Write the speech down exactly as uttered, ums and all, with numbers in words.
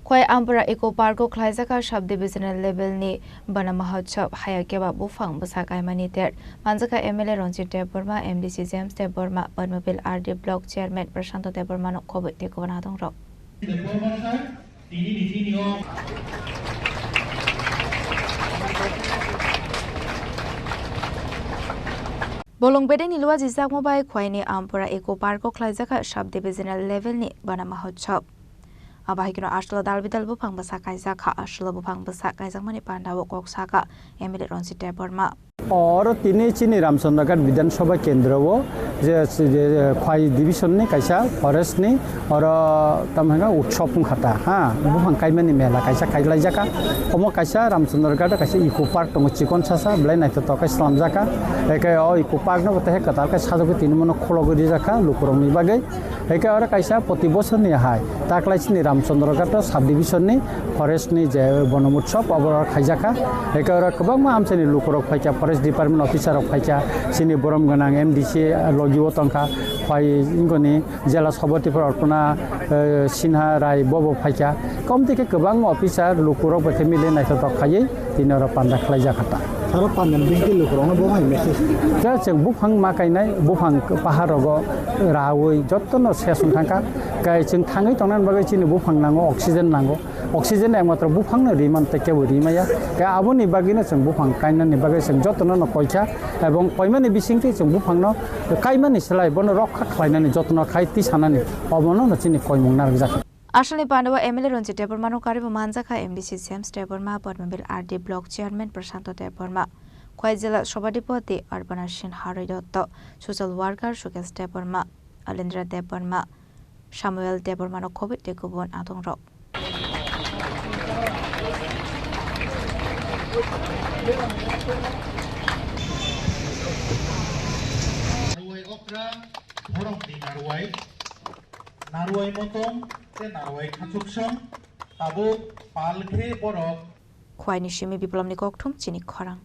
Khwai Ampura Eco Park o khlaijak kha sub divisional level ni Bana Mahotsav, haya keba buphang bwsa kaimani ter. Manjak kha M L A Ranjit Debbarma, M D C James Debbarma, Padmabil R D Block Chairman Prashanto Debbarma no khobwi tei kubun adong rok. Bolong bedeng ni lua jijakma bai Khwai ni Ampura Eco Park o khlaijak kha sub divisional level ni Bana Mahotsav. Abo hai kheno aswlo dal bidal buphang bwsa kaijak kha. Aswlo buphang bwsa kaijakmani panda o kok saka M L A Ranjit Debbarma. Oro tini chini Ramchandra Ghat Bidhan Sabha Kendra o je, je Khwai division ni kaisa forest ni oro tamo hwnka utsob wngkha ta, ha, buphang kaimani mela kaisa kailaijak kha. Omo kaisa Ramchandra Ghat o kaisa eco park tongo, chikon sasa belai naithotok khe slamjak kha. Eke o eco park no bo tehe kwtal khe sajagwi tini mano khologwi rijak kha lukurokni bagwi. Eke oro kaisa poti bosorni hai taklai chini Ramchandra Ghat o sub division ni forest ni je Bonom Utsav obo oro khaijak kha. Eke oro kwbangma amchaini lukurok phaikha, forest department officer rok phaikha, chini borom gwnang M D C logi o tongkha, phai wngkoni jela sabhapati Arpana, eh, Sinha Rai bobo phaikha. Komti khe kwbangma officer lukurok bai khe mili naithotok khaiwi tini oro panda khlaijak kha ta. Saro panda bigdi lukurokno bo hai message. Khe chwng buphang ma kainai, buphang pahar rogo raui jotono ses wng thangkha. Kai chwng thangwi tongnani bagwi chini buphang nango, oxygen nango. Oxygen ekmatro buphangno ri man tei kebo ri maya. Khe aboni bagwino chwng buphang kainani bagwi chwng jotono no koikha, ebong koimani bisingtwi chwng buphangno kaimani slai bono rokha khlainani jotono khai tisanani obono no chini koimung narwkjak. Asalni panda o M L A Ranjit Debbarma no karibo manjak kha M D C James Debbarma, Padmabil R D Block Chairman Prashanto Debbarma, Khwai Jela Sabhapati Arpana Sinha Rai Dotto, social worker Sukesh Debbarma, Alendra Debbarma, Samuel Debbarma no khobwi tei kubun adong rok. Narwai okra, borokni narwai, narwai motong tei narwai khachuksong, tabuk pal khe borok. Khwaini simi Biplomni kokthum chini khorang.